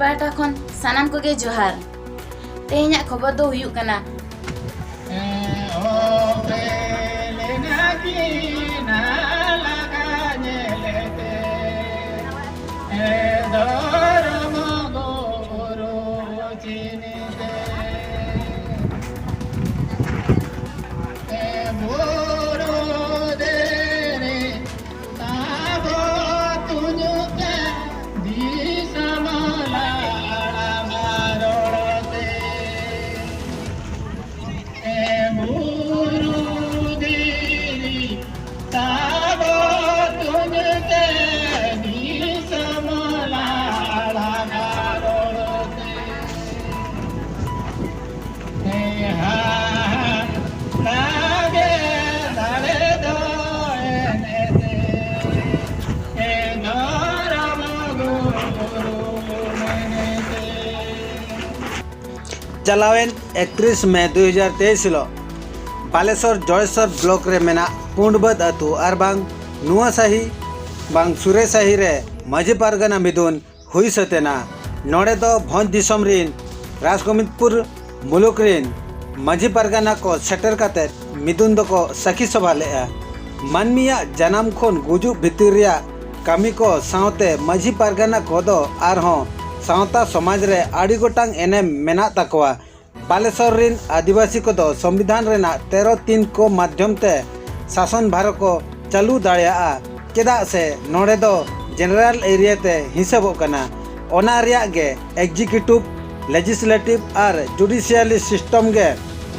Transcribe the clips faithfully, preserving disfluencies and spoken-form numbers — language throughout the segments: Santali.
ᱯᱟᱦᱴᱟ ᱠᱷᱚᱱ ᱥᱟᱱᱟᱢ ᱠᱚᱜᱮ ᱡᱚᱦᱟᱨ᱾ ᱛᱮᱦᱮᱧᱟᱜ ᱠᱷᱚᱵᱚᱨ ᱫᱚ ᱦᱩᱭᱩᱜ ᱠᱟᱱᱟ, ᱪᱟᱞᱟᱣᱮᱱ ᱮᱠᱛᱨᱤᱥ ᱢᱮ ᱫᱩ ᱦᱟᱡᱟᱨ ᱛᱮᱭᱤᱥ ᱦᱤᱞᱳᱜ ᱵᱟᱞᱮᱥᱚᱨ ᱡᱚᱲᱮᱥᱚᱨ ᱵᱞᱚᱠ ᱨᱮ ᱢᱮᱱᱟᱜ ᱯᱩᱸᱰᱵᱟᱹᱫᱽ ᱟᱹᱛᱩ ᱟᱨ ᱵᱟᱝ ᱱᱩᱣᱟᱥᱟᱦᱤ ᱵᱟᱝ ᱥᱩᱨᱮᱥᱟᱦᱤ ᱨᱮ ᱢᱟᱹᱡᱷᱤ ᱯᱟᱨᱜᱟᱱᱟ ᱢᱤᱫᱩᱱ ᱦᱩᱭ ᱥᱟᱹᱛ ᱮᱱᱟ᱾ ᱱᱚᱰᱮ ᱫᱚ ᱵᱷᱚᱸᱡᱽ ᱫᱤᱥᱚᱢ ᱨᱤᱱ ᱨᱟᱡᱽᱜᱳᱵᱤᱱᱫᱽᱯᱩᱨ ᱢᱩᱞᱩᱠ ᱨᱤᱱ ᱢᱟᱹᱡᱷᱤ ᱯᱟᱨᱜᱟᱱᱟ ᱠᱚ ᱥᱮᱴᱮᱨ ᱠᱟᱛᱮ ᱢᱤᱫᱩᱱ ᱫᱚᱠᱚ ᱥᱟᱹᱠᱷᱤ ᱥᱚᱵᱷᱟ ᱞᱮᱫᱼᱟ᱾ ᱢᱟᱹᱱᱢᱤᱭᱟᱜ ᱡᱟᱱᱟᱢ ᱠᱷᱚᱱ ᱜᱩᱡᱩᱜ ᱵᱷᱤᱛᱤᱨ ᱨᱮᱭᱟᱜ ᱠᱟᱹᱢᱤ ᱠᱚ ᱥᱟᱶᱛᱮ ᱢᱟᱹᱡᱷᱤ ᱯᱟᱨᱜᱟᱱᱟ ᱠᱚᱫᱚ ᱟᱨᱦᱚᱸ ᱥᱟᱶᱛᱟ ᱥᱚᱢᱟᱡᱽ ᱨᱮ ᱟᱹᱰᱤ ᱜᱚᱴᱟᱝ ᱮᱱᱮᱢ ᱢᱮᱱᱟᱜ ᱛᱟᱠᱚᱣᱟ᱾ ᱵᱟᱞᱮᱥᱚᱨ ᱨᱤᱱ ᱟᱹᱫᱤᱵᱟᱹᱥᱤ ᱠᱚᱫᱚ ᱥᱚᱝᱵᱤᱫᱷᱟᱱ ᱨᱮᱱᱟᱜ ᱛᱮᱨᱚ ᱛᱤᱱ ᱠᱚ ᱢᱟᱫᱽᱫᱷᱚᱢ ᱛᱮ ᱥᱟᱥᱚᱱ ᱵᱷᱟᱨ ᱠᱚ ᱪᱟᱹᱞᱩ ᱫᱟᱲᱮᱭᱟᱜᱼᱟ, ᱪᱮᱫᱟᱜ ᱥᱮ ᱱᱚᱰᱮ ᱫᱚ ᱡᱮᱱᱟᱨᱮᱞ ᱮᱨᱤᱭᱟ ᱛᱮ ᱦᱤᱥᱟᱹᱵᱚᱜ ᱠᱟᱱᱟ᱾ ᱚᱱᱟ ᱨᱮᱭᱟᱜ ᱜᱮ ᱮᱠᱡᱤᱠᱤᱭᱩᱴᱤᱵᱷ, ᱞᱮᱡᱤᱥᱞᱮᱴᱤᱵᱷ ᱟᱨ ᱡᱩᱰᱤᱥᱤᱭᱟᱞᱤ ᱥᱤᱥᱴᱚᱢ ᱜᱮ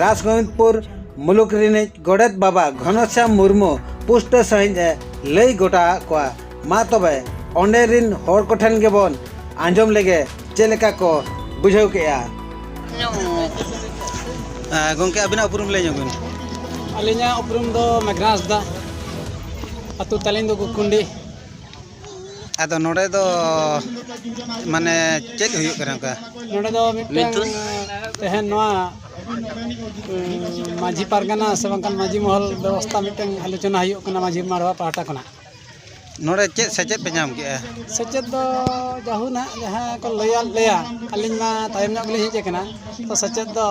ᱨᱟᱡᱽᱜᱳᱵᱤᱱᱫᱽᱯᱩᱨ ᱢᱩᱞᱩᱠ ᱨᱤᱱᱤᱡ ᱜᱚᱰᱮᱛ ᱵᱟᱵᱟ ᱜᱷᱚᱱᱚᱥᱭᱟᱢ ᱢᱩᱨᱢᱩ ᱯᱩᱥᱴᱟᱹ ᱥᱟᱺᱦᱤᱡ ᱮ ᱞᱟᱹᱭ ᱜᱚᱴᱟ ᱟᱫ ᱠᱚᱣᱟ᱾ ᱢᱟ ᱛᱚᱵᱮ ᱚᱸᱰᱮ ᱨᱤᱱ ᱦᱚᱲ ᱠᱚᱴᱷᱮᱱ ᱜᱮᱵᱚᱱ ᱟᱸᱡᱚᱢ ᱞᱮᱜᱮ ᱪᱮᱫ ᱞᱮᱠᱟ ᱠᱚ ᱵᱩᱡᱷᱟᱹᱣ ᱠᱮᱜᱼᱟ᱾ ᱜᱚᱢᱠᱮ, ᱟᱹᱵᱤᱱᱟᱜ ᱩᱯᱨᱩᱢ ᱞᱟᱹᱭ ᱧᱚᱜ ᱵᱤᱱ᱾ ᱟᱹᱞᱤᱧᱟᱜ ᱩᱯᱨᱩᱢ ᱫᱚ ᱢᱮᱜᱷᱱᱟ ᱦᱟᱸᱥᱫᱟ, ᱟᱹᱛᱩ ᱛᱟᱹᱞᱤᱧ ᱫᱚ ᱜᱩᱠᱩᱱᱰᱤ᱾ ᱟᱫᱚ ᱱᱚᱰᱮ ᱫᱚ ᱢᱟᱱᱮ ᱪᱮᱫ ᱦᱩᱭᱩᱜ ᱠᱟᱱᱟ ᱚᱱᱠᱟ? ᱱᱚᱰᱮ ᱫᱚ ᱢᱤᱫᱴᱟᱝ, ᱢᱤᱫᱴᱟᱝ? ᱛᱮᱦᱮᱧ ᱱᱚᱣᱟ, ᱩᱸ, ᱢᱟᱹᱡᱷᱤ ᱯᱟᱨᱜᱟᱱᱟ ᱥᱮ ᱵᱟᱝᱠᱷᱟᱱ ᱢᱟᱹᱡᱷᱤ ᱢᱚᱦᱚᱞ ᱵᱮᱵᱚᱥᱛᱷᱟ ᱢᱤᱫᱴᱟᱝ ᱟᱞᱳᱪᱚᱱᱟ ᱦᱩᱭᱩᱜ ᱠᱟᱱᱟ ᱢᱟᱹᱡᱷᱤ ᱢᱟᱰᱣᱟ ᱯᱟᱦᱴᱟ ᱠᱷᱚᱱᱟᱜ᱾ ᱱᱚᱰᱮ ᱪᱮᱫ ᱥᱮᱪᱮᱫ ᱯᱮ ᱧᱟᱢ ᱠᱮᱜᱼᱟ? ᱥᱮᱪᱮᱫ ᱫᱚ ᱡᱟᱦᱩ ᱱᱟᱦᱟᱜ ᱡᱟᱦᱟᱸ ᱠᱚ ᱞᱟᱹᱭᱟᱫ ᱞᱮᱭᱟ, ᱟᱹᱞᱤᱧ ᱢᱟ ᱛᱟᱭᱚᱢ ᱧᱚᱜ ᱜᱮᱞᱤᱧ ᱦᱮᱡ ᱟᱠᱟᱱᱟ᱾ ᱛᱚ ᱥᱮᱪᱮᱫ ᱫᱚ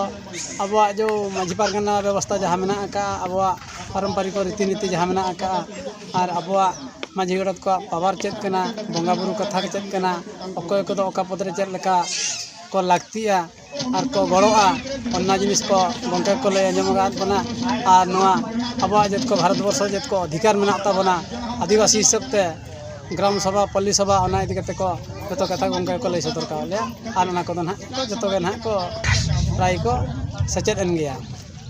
ᱟᱵᱚᱣᱟᱜ ᱡᱚ ᱢᱟᱹᱡᱷᱤ ᱯᱟᱨᱜᱟᱱᱟ ᱵᱮᱵᱚᱥᱛᱷᱟ ᱡᱟᱦᱟᱸ ᱢᱮᱱᱟᱜ ᱟᱠᱟᱫᱼᱟ, ᱟᱵᱚᱣᱟᱜ ᱯᱟᱨᱚᱢᱯᱚᱨᱤᱠ ᱨᱤᱛᱤ ᱱᱤᱛᱤ ᱡᱟᱦᱟᱸ ᱢᱮᱱᱟᱜ ᱟᱠᱟᱫᱼᱟ, ᱟᱨ ᱟᱵᱚᱣᱟᱜ ᱢᱟᱹᱡᱷᱤ ᱜᱚᱰᱮᱛ ᱠᱚᱣᱟᱜ power ᱪᱮᱫ ᱠᱟᱱᱟ, ᱵᱚᱸᱜᱟ ᱵᱩᱨᱩ ᱠᱟᱛᱷᱟ ᱪᱮᱫ ᱠᱟᱱᱟ, ᱚᱠᱚᱭ ᱠᱚᱫᱚ ᱚᱠᱟ ᱯᱚᱫᱽ ᱨᱮ ᱪᱮᱫ ᱞᱮᱠᱟ ᱠᱚ ᱞᱟᱹᱠᱛᱤᱜᱼᱟ ᱟᱨ ᱠᱚ ᱜᱚᱲᱚᱜᱼᱟ, ᱚᱱᱟ ᱡᱤᱱᱤᱥ ᱠᱚ ᱜᱚᱢᱠᱮ ᱠᱚ ᱞᱟᱹᱭ ᱟᱸᱡᱚᱢ ᱟᱠᱟᱫ ᱵᱚᱱᱟ᱾ ᱟᱨ ᱱᱚᱣᱟ ᱟᱵᱚᱣᱟᱜ ᱡᱚᱛᱚ ᱵᱷᱟᱨᱚᱛ ᱵᱚᱨᱥᱚ ᱡᱚᱛᱚ ᱚᱫᱷᱤᱠᱟᱨ ᱢᱮᱱᱟᱜ ᱛᱟᱵᱚᱱᱟ ᱟᱹᱫᱤᱵᱟᱹᱥᱤ ᱦᱤᱥᱟᱹᱵ ᱛᱮ, ᱜᱨᱟᱢ ᱥᱚᱵᱷᱟ, ᱯᱚᱞᱞᱤ ᱥᱚᱵᱷᱟ, ᱚᱱᱟ ᱤᱫᱤ ᱠᱟᱛᱮ ᱠᱚ ᱡᱚᱛᱚ ᱠᱟᱛᱷᱟ ᱜᱚᱢᱠᱮ ᱠᱚ ᱞᱟᱹᱭ ᱥᱚᱫᱚᱨ ᱠᱟᱜ ᱞᱮᱭᱟ᱾ ᱟᱨ ᱚᱱᱟ ᱠᱚᱫᱚ ᱱᱟᱦᱟᱜ ᱠᱚ ᱡᱚᱛᱚ ᱜᱮ ᱱᱟᱦᱟᱜ ᱠᱚ ᱯᱨᱟᱭ ᱠᱚ ᱥᱮᱪᱮᱫ ᱮᱱ ᱜᱮᱭᱟ᱾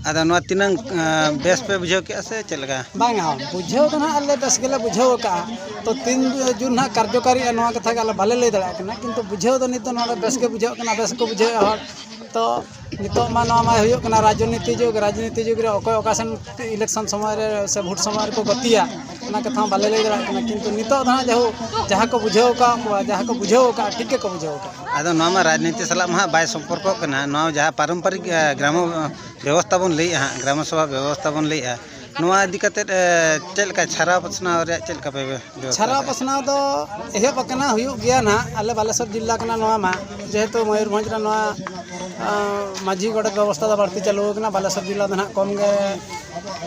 ᱟᱫᱚ ᱱᱚᱣᱟ ᱛᱤᱱᱟᱹᱝ, ᱟᱸ, ᱵᱮᱥ ᱯᱮ ᱵᱩᱡᱷᱟᱹᱣ ᱠᱮᱜᱼᱟ ᱥᱮ ᱪᱮᱫ ᱞᱮᱠᱟ? ᱵᱟᱝᱟ, ᱵᱩᱡᱷᱟᱹᱣ ᱫᱚ ᱱᱟᱦᱟᱜ ᱟᱞᱮ ᱵᱮᱥ ᱜᱮᱞᱮ ᱵᱩᱡᱷᱟᱹᱣ ᱟᱠᱟᱜᱼᱟ᱾ ᱛᱚ ᱛᱤᱱ ᱡᱩᱱ ᱱᱟᱦᱟᱜ ᱠᱟᱨᱡᱚᱠᱟᱨᱤᱜᱼᱟ, ᱱᱚᱣᱟ ᱠᱟᱛᱷᱟ ᱜᱮ ᱟᱞᱮ ᱵᱟᱞᱮ ᱞᱟᱹᱭ ᱫᱟᱲᱮᱭᱟᱜ ᱠᱟᱱᱟ, ᱠᱤᱱᱛᱩ ᱵᱩᱡᱷᱟᱹᱣ ᱫᱚ ᱱᱤᱛ ᱫᱚ ᱱᱚᱰᱮ ᱵᱮᱥ ᱜᱮ ᱵᱩᱡᱷᱟᱹᱜ ᱠᱟᱱᱟ, ᱵᱮᱥ ᱠᱚ ᱵᱩᱡᱷᱟᱹᱣᱮᱫᱼᱟ ᱦᱚᱲ᱾ ᱛᱚ ᱱᱤᱛᱚᱜ ᱢᱟ ᱱᱚᱣᱟ ᱢᱟ ᱦᱩᱭᱩᱜ ᱠᱟᱱᱟ ᱨᱟᱡᱽᱱᱤᱛᱤ ᱡᱩᱜᱽ, ᱨᱟᱡᱽᱱᱤᱛᱤ ᱡᱩᱜᱽ ᱨᱮ ᱚᱠᱚᱭ ᱚᱠᱟ ᱥᱮᱱ election ᱥᱚᱢᱚᱭ ᱨᱮ ᱥᱮ vote ᱥᱚᱢᱚᱭ ᱨᱮᱠᱚ ᱜᱟᱛᱮᱜᱼᱟ, ᱚᱱᱟ ᱠᱟᱛᱷᱟ ᱦᱚᱸ ᱵᱟᱞᱮ ᱞᱟᱹᱭ ᱫᱟᱲᱮᱭᱟᱜ ᱠᱟᱱᱟ᱾ ᱠᱤᱱᱛᱩ ᱱᱤᱛᱚᱜ ᱫᱚ ᱦᱟᱸᱜ ᱡᱟᱦᱳᱠ, ᱡᱟᱦᱟᱸ ᱠᱚ ᱵᱩᱡᱷᱟᱹᱣ ᱟᱠᱟᱫ ᱠᱚᱣᱟ, ᱡᱟᱦᱟᱸ ᱠᱚ ᱵᱩᱡᱷᱟᱹᱣ ᱟᱠᱟᱫᱼᱟ, ᱴᱷᱤᱠ ᱜᱮᱠᱚ ᱵᱩᱡᱷᱟᱹᱣ ᱟᱠᱟᱫᱼᱟ᱾ ᱟᱫᱚ ᱱᱚᱣᱟ ᱢᱟ ᱨᱟᱡᱽᱱᱤᱛᱤ ᱥᱟᱞᱟᱜ ᱢᱟ ᱦᱟᱸᱜ ᱵᱟᱭ ᱥᱚᱢᱯᱚᱨᱠᱚᱜ ᱠᱟᱱᱟ, ᱱᱚᱣᱟ ᱡᱟᱦᱟᱸ ᱯᱟᱨᱚᱢᱯᱚᱨᱤᱠ, ᱟᱸ, ᱜᱨᱟᱢᱚ, ᱟᱸ, ᱵᱮᱵᱚᱥᱛᱷᱟ ᱵᱚᱱ ᱞᱟᱹᱭᱮᱫᱼᱟ ᱦᱟᱸᱜ, ᱜᱨᱟᱢᱚ ᱥᱚᱵᱷᱟ ᱵᱮᱵᱚᱥᱛᱷᱟ ᱵᱚᱱ ᱞᱟᱹᱭᱮᱫᱼᱟ, ᱱᱚᱣᱟ ᱤᱫᱤ ᱠᱟᱛᱮᱫ, ᱮ, ᱪᱮᱫ ᱞᱮᱠᱟ ᱪᱷᱟᱨᱟᱣ ᱯᱟᱥᱱᱟᱣ ᱨᱮᱭᱟᱜ ᱪᱮᱫ ᱞᱮᱠᱟ ᱯᱮ ᱵᱮᱵᱚᱥᱛᱷᱟ ᱪᱷᱟᱨᱟᱣ ᱠᱟᱜᱼᱟ? ᱯᱟᱥᱱᱟᱣ ᱫᱚ ᱮᱦᱚᱵ ᱟᱠᱟᱱᱟ, ᱦᱩᱭᱩᱜ ᱜᱮᱭᱟ ᱱᱟᱦᱟᱜ᱾ ᱟᱞᱮ ᱵᱟᱞᱮᱥᱚᱨ ᱡᱤᱞᱟ ᱠᱟᱱᱟ ᱱᱚᱣᱟ ᱢᱟ, ᱡᱮᱦᱮᱛᱩ ᱢᱚᱭᱩᱨᱵᱷᱚᱸᱡᱽ ᱨᱮ ᱱᱚᱣᱟ, ᱟᱸ, ᱢᱟᱹᱡᱷᱤ ᱜᱚᱰᱮᱛ ᱵᱮᱵᱚᱥᱛᱷᱟ ᱫᱚ ᱵᱟᱹᱲᱛᱤ ᱪᱟᱹᱞᱩ ᱟᱠᱟᱱᱟ᱾ ᱵᱟᱞᱮᱥᱚᱨ ᱡᱤᱞᱟ ᱫᱚ ᱱᱟᱦᱟᱜ ᱠᱚᱢ ᱜᱮ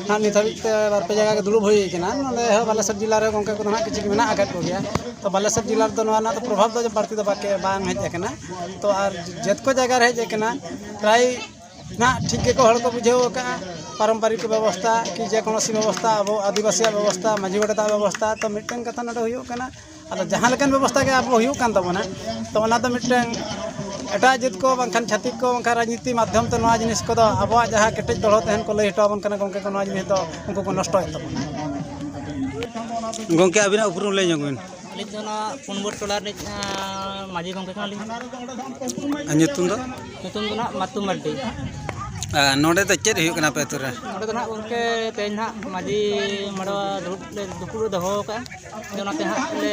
ᱱᱟᱦᱟᱜ ᱱᱤᱛ ᱦᱟᱹᱵᱤᱡ ᱛᱮ ᱵᱟᱨ ᱯᱮ ᱡᱟᱭᱜᱟ ᱜᱮ ᱫᱩᱲᱩᱵ ᱦᱩᱭ ᱟᱠᱟᱱᱟ᱾ ᱱᱚᱰᱮ ᱦᱚᱸ ᱵᱟᱞᱮᱥᱚᱨ ᱡᱤᱞᱟ ᱨᱮ ᱜᱚᱢᱠᱮ ᱠᱚᱫᱚ ᱱᱟᱦᱟᱜ ᱠᱤᱪᱷᱩ ᱢᱮᱱᱟᱜ ᱟᱠᱟᱫ ᱠᱚᱜᱮᱭᱟ᱾ ᱛᱚ ᱵᱟᱞᱮᱥᱚᱨ ᱡᱤᱞᱟ ᱨᱮᱫᱚ ᱱᱚᱣᱟ ᱨᱮᱱᱟᱜ ᱫᱚ ᱯᱨᱚᱵᱷᱟᱵᱽ ᱫᱚ ᱵᱟᱹᱲᱛᱤ ᱫᱚ ᱵᱟᱠᱮ-, ᱵᱟᱝ ᱦᱮᱡ ᱟᱠᱟᱱᱟ᱾ ᱛᱚ ᱟᱨ ᱡᱚᱛᱚ ᱡᱟᱭᱜᱟ ᱨᱮ ᱦᱮᱡ ᱟᱠᱟᱱᱟ, ᱯᱨᱟᱭ ᱱᱟᱦᱟᱜ ᱴᱷᱤᱠ ᱜᱮᱠᱚ ᱦᱚᱲ ᱠᱚ ᱵᱩᱡᱷᱟᱹᱣ ᱟᱠᱟᱫᱼᱟ᱾ ᱯᱟᱨᱚᱢᱯᱚᱨᱤᱠ ᱵᱮᱵᱚᱥᱛᱷᱟ ᱠᱤ ᱡᱮᱠᱳᱱᱳ ᱥᱤ ᱵᱮᱵᱚᱥᱛᱷᱟ, ᱟᱵᱚ ᱟᱹᱫᱤᱵᱟᱹᱥᱤᱭᱟᱜ ᱵᱮᱵᱚᱥᱛᱷᱟ, ᱢᱟᱹᱡᱷᱤ ᱜᱚᱰᱮᱛᱟᱜ ᱵᱮᱵᱚᱥᱛᱷᱟ, ᱛᱚ ᱢᱤᱫᱴᱮᱱ ᱠᱟᱛᱷᱟ ᱱᱚᱰᱮ ᱦᱩᱭᱩᱜ ᱠᱟᱱᱟ, ᱟᱫᱚ ᱡᱟᱦᱟᱸ ᱞᱮᱠᱟᱱ ᱵᱮᱵᱚᱥᱛᱷᱟ ᱜᱮ ᱟᱵᱚ ᱦᱩᱭᱩᱜ ᱠᱟᱱ ᱛᱟᱵᱚᱱᱟ, ᱛᱚ ᱚᱱᱟ ᱫᱚ ᱢᱤᱫᱴᱮᱱ ᱮᱴᱟᱜ ᱡᱟᱹᱛ ᱠᱚ ᱵᱟᱝᱠᱷᱟᱱ ᱪᱷᱟᱹᱛᱤᱠ ᱠᱚ ᱵᱟᱝᱠᱷᱟᱱ ᱨᱟᱡᱽᱱᱤᱛᱤ ᱢᱟᱫᱽᱫᱷᱚᱢ ᱛᱮ ᱱᱚᱣᱟ ᱡᱤᱱᱤᱥ ᱠᱚᱫᱚ ᱟᱵᱚᱣᱟᱜ ᱡᱟᱦᱟᱸ ᱠᱮᱴᱮᱡ ᱫᱚᱲᱦᱚ ᱛᱟᱦᱮᱱ ᱠᱚ ᱞᱟᱹᱭ ᱦᱚᱴᱚ ᱟᱵᱚᱱ ᱠᱟᱱᱟ ᱜᱚᱢᱠᱮ ᱠᱚ, ᱱᱚᱣᱟ ᱡᱤᱱᱤᱥ ᱫᱚ ᱩᱱᱠᱩ ᱠᱚ ᱱᱚᱥᱴᱚᱭᱮᱫ ᱛᱟᱵᱚᱱᱟ᱾ ᱜᱚᱢᱠᱮ, ᱟᱹᱵᱤᱱᱟᱜ ᱩᱯᱨᱩᱢ ᱞᱟᱹᱭ ᱧᱚᱜ ᱵᱤᱱ᱾ ᱟᱹᱞᱤᱧ ᱫᱚ ᱱᱚᱣᱟ ᱯᱩᱱᱵᱚᱨ ᱴᱚᱞᱟ ᱨᱤᱱᱤᱡ, ᱟᱸ, ᱢᱟᱹᱡᱷᱤ ᱜᱚᱢᱠᱮ ᱠᱟᱱᱟᱞᱤᱧ᱾ ᱟᱨ ᱧᱩᱛᱩᱢ ᱫᱚ? ᱧᱩᱛᱩᱢ ᱫᱚ ᱱᱟᱦᱟᱜ ᱢᱟᱛᱩ ᱢᱟᱨᱰᱤ᱾ ᱟᱨ ᱱᱚᱰᱮ ᱫᱚ ᱪᱮᱫ ᱦᱩᱭᱩᱜ ᱠᱟᱱᱟ ᱟᱯᱮ ᱟᱹᱛᱩ ᱨᱮ? ᱱᱚᱰᱮ ᱫᱚ ᱱᱟᱦᱟᱜ ᱜᱚᱢᱠᱮ ᱛᱮᱦᱮᱧ ᱱᱟᱦᱟᱜ ᱢᱟᱹᱡᱷᱤ ᱢᱟᱰᱣᱟ ᱫᱩᱲᱩᱵ ᱞᱮ, ᱫᱩᱯᱲᱩᱵ ᱞᱮ ᱫᱚᱦᱚ ᱟᱠᱟᱫᱼᱟ᱾ ᱟᱫᱚ ᱚᱱᱟᱛᱮ ᱦᱟᱸᱜ ᱞᱮ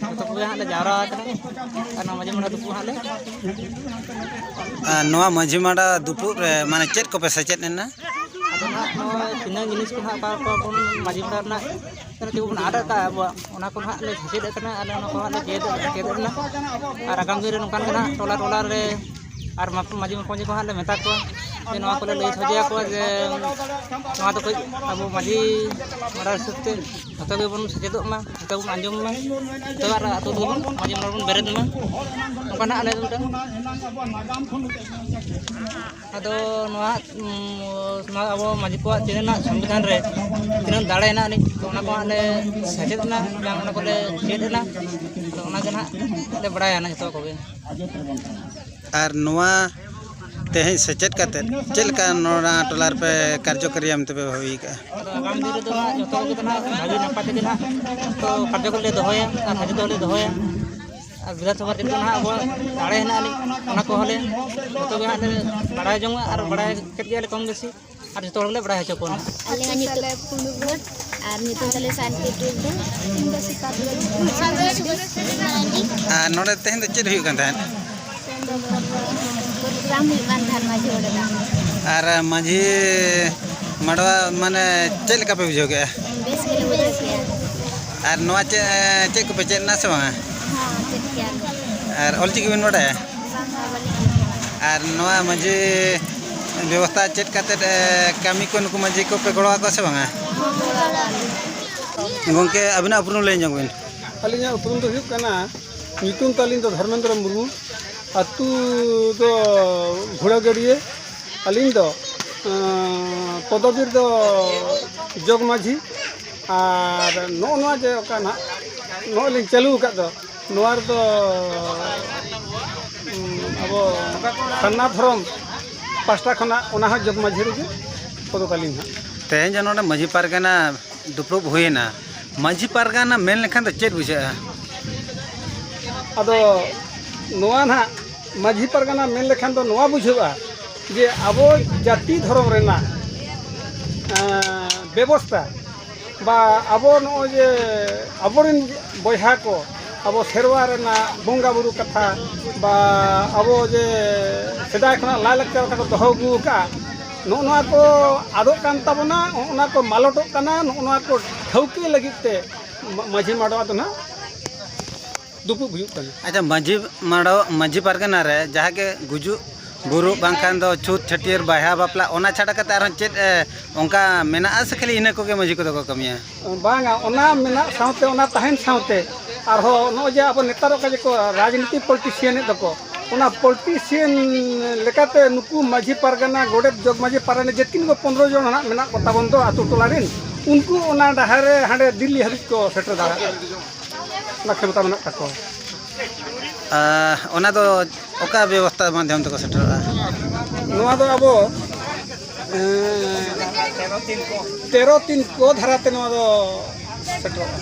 ᱡᱚᱛᱚ ᱠᱚᱜᱮ ᱦᱟᱸᱜ ᱞᱮ ᱡᱟᱣᱨᱟ ᱟᱠᱟᱱᱟ᱾ ᱟᱨ ᱱᱚᱣᱟ ᱢᱟᱹᱡᱷᱤ ᱢᱟᱰᱣᱟ ᱫᱩᱯᱲᱩᱵ ᱦᱟᱸᱜ ᱞᱮ ᱟᱨ ᱱᱚᱣᱟ ᱢᱟᱹᱡᱷᱤ ᱢᱟᱰᱣᱟ ᱫᱩᱯᱲᱩᱵ ᱨᱮ ᱢᱟᱱᱮ ᱪᱮᱫ ᱠᱚᱯᱮ ᱥᱮᱪᱮᱫ ᱮᱱᱟ? ᱟᱫᱚ ᱱᱟᱦᱟᱜ ᱱᱚᱜᱼᱚᱭ ᱛᱤᱱᱟᱹᱝ ᱡᱤᱱᱤᱥ ᱠᱚ ᱱᱟᱦᱟᱜ ᱚᱠᱟ ᱠᱚ ᱵᱚᱱ ᱢᱟᱹᱡᱷᱤ ᱢᱟᱰᱣᱟ ᱨᱮᱱᱟᱜ ᱪᱮᱫ ᱵᱚᱱ ᱟᱫ ᱟᱠᱟᱫᱼᱟ ᱟᱵᱚᱣᱟᱜ, ᱚᱱᱟ ᱠᱚ ᱱᱟᱦᱟᱜ ᱞᱮ ᱥᱮᱪᱮᱫ ᱠᱟᱱᱟ ᱟᱨ ᱚᱱᱟ ᱠᱚ ᱦᱟᱸᱜ ᱞᱮ ᱪᱮᱫ ᱪᱮᱫ ᱠᱟᱱᱟ᱾ ᱟᱨ ᱟᱜᱟᱢ ᱫᱤᱱ ᱨᱮ ᱱᱚᱝᱠᱟᱱ ᱜᱮ ᱱᱟᱦᱟᱜ ᱴᱚᱞᱟ ᱴᱚᱞᱟ ᱨᱮ ᱟᱨ ᱢᱟᱯ- ᱢᱟᱹᱡᱷᱤ ᱢᱟᱯᱟᱡᱷᱤ ᱠᱚ ᱦᱟᱸᱜ ᱞᱮ ᱢᱮᱛᱟ ᱠᱚᱣᱟ ᱡᱮ ᱱᱚᱣᱟ ᱠᱚᱞᱮ ᱞᱟᱹᱭ ᱥᱚᱡᱷᱮ ᱟᱠᱚᱣᱟ ᱡᱮ ᱱᱚᱣᱟ ᱫᱚ ᱠᱟᱹᱡ ᱟᱵᱚ ᱢᱟᱹᱡᱷᱤ ᱢᱟᱰᱣᱟ ᱦᱤᱥᱟᱹᱵ ᱛᱮ ᱡᱚᱛᱚ ᱜᱮᱵᱚᱱ ᱥᱮᱪᱮᱫᱚᱜ ᱢᱟ, ᱡᱚᱛᱚ ᱜᱮᱵᱚᱱ ᱟᱸᱡᱚᱢ ᱢᱟ, ᱡᱚᱛᱚ ᱟᱨ ᱟᱹᱛᱩ ᱫᱚᱵᱚᱱ ᱢᱟᱹᱡᱷᱤ ᱢᱚᱬᱮ ᱵᱚᱱ ᱵᱮᱨᱮᱫ ᱢᱟ᱾ ᱱᱚᱝᱠᱟ ᱱᱟᱜ ᱟᱞᱮ ᱢᱤᱫᱴᱟᱝ ᱟᱫᱚ ᱱᱚᱣᱟ, ᱩᱸ, ᱱᱚᱣᱟ ᱟᱵᱚ ᱢᱟᱹᱡᱷᱤ ᱠᱚᱣᱟᱜ ᱛᱤᱱᱟᱹᱜ ᱱᱟᱜ ᱥᱚᱝᱵᱤᱫᱷᱟᱱ ᱨᱮ ᱛᱤᱱᱟᱹᱜ ᱫᱟᱲᱮ ᱦᱮᱱᱟᱜ ᱟᱹᱱᱤᱡ, ᱛᱚ ᱚᱱᱟ ᱠᱚ ᱦᱟᱸᱜ ᱞᱮ ᱥᱮᱪᱮᱫ ᱮᱱᱟ, ᱵᱟᱝ ᱚᱱᱟ ᱠᱚᱞᱮ ᱪᱮᱫ ᱮᱱᱟ, ᱛᱚ ᱚᱱᱟ ᱜᱮ ᱱᱟᱦᱟᱜ ᱞᱮ ᱵᱟᱲᱟᱭᱟ ᱱᱟᱜ ᱡᱚᱛᱚ ᱠᱚᱜᱮ᱾ ᱟᱨ ᱱᱚᱣᱟ ᱛᱮᱦᱮᱧ ᱥᱮᱪᱮᱫ ᱠᱟᱛᱮᱫ ᱪᱮᱫ ᱞᱮᱠᱟ ᱱᱚᱣᱟ ᱴᱚᱞᱟ ᱨᱮᱯᱮ ᱠᱟᱨᱡᱚᱠᱟᱨᱤᱭᱟ ᱢᱮᱱᱛᱮ ᱯᱮ ᱵᱷᱟᱹᱵᱤ ᱠᱟᱜᱼᱟ? ᱟᱫᱚ ᱟᱜᱟᱢ ᱫᱤᱱ ᱨᱮᱫᱚ ᱦᱟᱸᱜ ᱡᱚᱛᱚ ᱠᱚᱜᱮ ᱫᱚ ᱦᱟᱸᱜ ᱵᱷᱟᱹᱜᱤ ᱱᱟᱯᱟᱭ ᱛᱮᱜᱮ ᱱᱟᱦᱟᱜ ᱛᱚ ᱠᱟᱨᱡᱚᱠᱟᱨᱤ ᱞᱮ ᱫᱚᱦᱚᱭᱟ ᱟᱨ ᱦᱟᱹᱡᱨᱤ ᱫᱚᱦᱚᱞᱮ ᱫᱚᱦᱚᱭᱟ᱾ ᱟᱨ ᱵᱤᱫᱷᱟᱱ ᱥᱚᱵᱷᱟ ᱪᱮᱫ ᱠᱚ ᱱᱟᱦᱟᱜ ᱟᱵᱚᱣᱟᱜ ᱫᱟᱲᱮ ᱦᱮᱱᱟᱜ ᱟᱹᱱᱤᱡ, ᱚᱱᱟ ᱠᱚᱦᱚᱸ ᱞᱮ ᱡᱚᱛᱚ ᱜᱮ ᱦᱟᱸᱜ ᱞᱮ ᱵᱟᱲᱟᱭ ᱡᱚᱝᱟ ᱟᱨ ᱵᱟᱲᱟᱭ ᱠᱮᱫ ᱜᱮᱭᱟᱞᱮ ᱠᱚᱢ ᱵᱮᱥᱤ, ᱟᱨ ᱡᱚᱛᱚ ᱦᱚᱲ ᱜᱮᱞᱮ ᱵᱟᱲᱟᱭ ᱦᱚᱪᱚ ᱠᱚᱣᱟ᱾ ᱟᱞᱮᱭᱟᱜ ᱧᱩᱛᱩᱢ ᱛᱟᱞᱮ ᱯᱩᱸᱰᱩ ᱵᱷᱳᱴ ᱟᱨ ᱧᱩᱛᱩᱢ ᱛᱟᱞᱮ ᱥᱟᱱᱛᱤ ᱴᱩᱰᱩ᱾ ᱤᱧ ᱫᱚ ᱥᱤᱛᱟ ᱴᱩᱰᱩ᱾ ᱟᱨ ᱱᱚᱰᱮ ᱛᱮᱦᱮᱧ ᱫᱚ ᱪᱮᱫ ᱦᱩᱭᱩᱜ ᱠᱟᱱ ᱛᱟᱦᱮᱸᱫ? ᱯᱨᱳᱜᱨᱟᱢ ᱦᱩᱭᱩᱜ ᱠᱟᱱ ᱛᱟᱦᱮᱸᱫ ᱢᱟᱹᱡᱷᱤ ᱚᱲᱟᱜ ᱨᱮ᱾ ᱟᱨ ᱢᱟᱹᱡᱷᱤ ᱢᱟᱰᱣᱟ ᱢᱟᱱᱮ ᱪᱮᱫ ᱞᱮᱠᱟ ᱯᱮ ᱵᱩᱡᱷᱟᱹᱣ ᱠᱮᱜᱼᱟ? ᱵᱮᱥ ᱜᱮᱞᱮ ᱵᱩᱡᱷᱟᱹᱣ ᱠᱮᱜᱼᱟ᱾ ᱟᱨ ᱱᱚᱣᱟ ᱪᱮᱫ, ᱪᱮᱫ ᱠᱚᱯᱮ ᱪᱮᱫ ᱮᱱᱟ ᱥᱮ ᱵᱟᱝᱟ? ᱦᱚᱸ, ᱪᱮᱫ ᱠᱮᱜᱼᱟ ᱞᱮ᱾ ᱟᱨ ᱚᱞᱪᱤᱠᱤ ᱵᱮᱱ ᱵᱟᱰᱟᱭᱟ? ᱵᱟᱝᱟ, ᱵᱟᱹᱞᱤᱧ ᱵᱟᱰᱟᱭᱟ᱾ ᱟᱨ ᱱᱚᱣᱟ ᱢᱟᱹᱡᱷᱤ ᱵᱮᱵᱚᱥᱛᱷᱟ ᱪᱮᱫ ᱠᱟᱛᱮᱫ, ᱮ, ᱠᱟᱹᱢᱤ ᱠᱚ ᱱᱩᱠᱩ ᱢᱟᱹᱡᱷᱤ ᱠᱚᱯᱮ ᱜᱚᱲᱚ ᱟᱠᱚᱣᱟ ᱥᱮ ᱵᱟᱝᱟ? ᱦᱚᱸ, ᱜᱚᱲᱚ ᱟᱠᱚᱣᱟ ᱞᱮ᱾ ᱜᱚᱢᱠᱮ, ᱟᱹᱵᱤᱱᱟᱜ ᱩᱯᱨᱩᱢ ᱞᱟᱹᱭ ᱧᱚᱜ ᱵᱤᱱ᱾ ᱟᱹᱞᱤᱧᱟᱜ ᱩᱯᱨᱩᱢ ᱫᱚ ᱦᱩᱭᱩᱜ ᱠᱟᱱᱟ, ᱧᱩᱛᱩᱢ ᱛᱟᱹᱞᱤᱧ ᱫᱚ ᱫᱷᱚᱨᱢᱮᱱᱫᱨᱚ ᱢᱩᱨᱢᱩ, ᱟᱹᱛᱩ ᱫᱚ ᱜᱷᱳᱲᱟᱜᱟᱹᱲᱭᱟᱹ᱾ ᱟᱹᱞᱤᱧ ᱫᱚ, ᱟᱸ, ᱯᱚᱫᱚᱵᱤ ᱨᱮᱫᱚ ᱡᱚᱜᱽ ᱢᱟᱹᱡᱷᱤ᱾ ᱟᱨ ᱱᱚᱜᱼᱚ ᱱᱚᱣᱟ ᱡᱮ ᱚᱠᱟ ᱱᱟᱦᱟᱜ ᱱᱚᱜᱼᱚᱭ ᱞᱤᱧ ᱪᱟᱹᱞᱩ ᱟᱠᱟᱫ ᱫᱚ, ᱱᱚᱣᱟ ᱨᱮᱫᱚ, ᱩᱸ, ᱟᱵᱚ ᱥᱟᱨᱱᱟ ᱫᱷᱚᱨᱚᱢ ᱯᱟᱥᱴᱟ ᱠᱷᱚᱱᱟᱜ ᱚᱱᱟ ᱦᱚᱸ ᱡᱚᱜᱽ ᱢᱟᱹᱡᱷᱤ ᱨᱮᱜᱮ ᱯᱚᱫᱚ ᱛᱟᱹᱞᱤᱧ ᱦᱟᱸᱜ᱾ ᱛᱮᱦᱮᱧ ᱡᱮ ᱱᱚᱰᱮ ᱢᱟᱹᱡᱷᱤ ᱯᱟᱨᱜᱟᱱᱟ ᱫᱩᱯᱲᱩᱵ ᱦᱩᱭᱮᱱᱟ, ᱢᱟᱹᱡᱷᱤ ᱯᱟᱨᱜᱟᱱᱟ ᱢᱮᱱ ᱞᱮᱠᱷᱟᱱ ᱫᱚ ᱪᱮᱫ ᱵᱩᱡᱷᱟᱹᱜᱼᱟ? ᱟᱫᱚ ᱱᱚᱣᱟ ᱱᱟᱦᱟᱜ ᱢᱟᱹᱡᱷᱤ ᱯᱟᱨᱜᱟᱱᱟ ᱢᱮᱱ ᱞᱮᱠᱷᱟᱱ ᱫᱚ ᱱᱚᱣᱟ ᱵᱩᱡᱷᱟᱹᱜᱼᱟ ᱡᱮ ᱟᱵᱚ ᱡᱟᱹᱛᱤ ᱫᱷᱚᱨᱚᱢ ᱨᱮᱱᱟᱜ, ᱮᱸ, ᱵᱮᱵᱚᱥᱛᱟ ᱵᱟ ᱟᱵᱚ ᱱᱚᱜᱼᱚᱭ ᱡᱮ ᱟᱵᱚᱨᱮᱱ ᱵᱚᱭᱦᱟ ᱠᱚ ᱟᱵᱚ ᱥᱮᱨᱣᱟ ᱨᱮᱱᱟᱜ ᱵᱚᱸᱜᱟ ᱵᱩᱨᱩ ᱠᱟᱛᱷᱟ ᱵᱟ ᱟᱵᱚ ᱡᱮ ᱥᱮᱫᱟᱭ ᱠᱷᱚᱱᱟᱜ ᱞᱟᱭᱼᱞᱟᱠᱪᱟᱨ ᱞᱮᱠᱟ ᱠᱚ ᱫᱚᱦᱚ ᱟᱹᱜᱩ ᱟᱠᱟᱫᱼᱟ, ᱱᱚᱜᱼᱚ ᱱᱚᱣᱟ ᱠᱚ ᱟᱫᱚᱜ ᱠᱟᱱ ᱛᱟᱵᱚᱱᱟ, ᱱᱚᱜᱼᱚ ᱱᱚᱣᱟ ᱠᱚ ᱢᱟᱞᱚᱴᱚᱜ ᱠᱟᱱᱟ, ᱱᱚᱜᱼᱚ ᱱᱚᱣᱟ ᱠᱚ ᱴᱷᱟᱹᱣᱠᱟᱹ ᱞᱟᱹᱜᱤᱫ ᱛᱮ ᱢᱟ- ᱢᱟᱹᱡᱷᱤ ᱢᱟᱰᱣᱟ ᱫᱚ ᱱᱟᱦᱟᱜ ᱫᱩᱯᱩᱵ ᱦᱩᱭᱩᱜ ᱠᱟᱱᱟ᱾ ᱟᱪᱪᱷᱟ, ᱢᱟᱹᱡᱷᱤ ᱢᱟᱰᱣᱟ, ᱢᱟᱹᱡᱷᱤ ᱯᱟᱨᱜᱟᱱᱟ ᱨᱮ ᱡᱟᱦᱟᱸ ᱜᱮ ᱜᱩᱡᱩᱜ ᱵᱩᱨᱩᱜ ᱵᱟᱝᱠᱷᱟᱱ ᱫᱚ ᱪᱷᱩᱛ ᱪᱷᱟᱹᱴᱭᱟᱹᱨ ᱵᱟᱦᱟ ᱵᱟᱯᱞᱟ, ᱚᱱᱟ ᱪᱷᱟᱰᱟ ᱠᱟᱛᱮ ᱟᱨᱦᱚᱸ ᱪᱮᱫ ᱮ, ᱚᱱᱠᱟ ᱢᱮᱱᱟᱜᱼᱟ ᱥᱮ ᱠᱷᱟᱹᱞᱤ ᱤᱱᱟᱹ ᱠᱚᱜᱮ ᱢᱟᱹᱡᱷᱤ ᱠᱚᱫᱚ ᱠᱚ ᱠᱟᱹᱢᱤᱭᱟ? ᱵᱟᱝᱟ, ᱚᱱᱟ ᱢᱮᱱᱟᱜ ᱥᱟᱶᱛᱮ, ᱚᱱᱟ ᱛᱟᱦᱮᱱ ᱥᱟᱶᱛᱮ ᱟᱨᱦᱚᱸ ᱱᱚᱜᱼᱚᱭ ᱡᱮ ᱟᱵᱚ ᱱᱮᱛᱟᱨ ᱚᱠᱟ ᱡᱮᱠᱚ ᱨᱟᱡᱽᱱᱤᱛᱤ ᱯᱚᱞᱤᱴᱤᱥᱤᱭᱟᱱ ᱮᱫ ᱫᱚᱠᱚ, ᱚᱱᱟ ᱯᱚᱞᱤᱴᱤᱥᱤᱭᱟᱱ ᱞᱮᱠᱟᱛᱮ ᱱᱩᱠᱩ ᱢᱟᱹᱡᱷᱤ ᱯᱟᱨᱜᱟᱱᱟ, ᱜᱚᱰᱮᱛ, ᱡᱚᱜᱽ ᱢᱟᱹᱡᱷᱤ ᱯᱟᱨᱟᱱᱤᱠ ᱡᱮᱛᱠᱤᱱ ᱠᱚ ᱯᱚᱱᱨᱚ ᱡᱚᱱ ᱱᱟᱦᱟᱜ ᱢᱮᱱᱟᱜ ᱠᱚ ᱛᱟᱵᱚᱱ ᱫᱚ ᱟᱛᱳ ᱴᱚᱞᱟ ᱨᱮᱱ, ᱩᱱᱠᱩ ᱚᱱᱟ ᱰᱟᱦᱟᱨ ᱨᱮ ᱦᱟᱸᱰᱮ ᱫᱤᱞᱞᱤ ᱦᱟᱹᱵᱤᱡ ᱠᱚ ᱥᱮᱴᱮᱨ ᱫᱟᱲᱮᱭᱟᱜᱼᱟ, ᱚᱱᱟ ᱠᱷᱮᱢᱚᱛᱟ ᱢᱮᱱᱟᱜ ᱛᱟᱠᱚᱣᱟ᱾ ᱟᱨ ᱚᱱᱟ ᱫᱚ ᱚᱠᱟ ᱵᱮᱵᱚᱥᱛᱷᱟ ᱢᱟᱫᱽᱫᱷᱚᱢ ᱛᱮᱠᱚ ᱥᱮᱴᱮᱨᱚᱜᱼᱟ? ᱱᱚᱣᱟ ᱫᱚ ᱟᱵᱚ ᱮᱸ, ᱛᱮᱨᱚ ᱛᱤᱱ ᱠᱚ ᱫᱷᱟᱨᱟᱛᱮ ᱱᱚᱣᱟ ᱫᱚ ᱥᱮᱴᱮᱨᱚᱜᱼᱟ᱾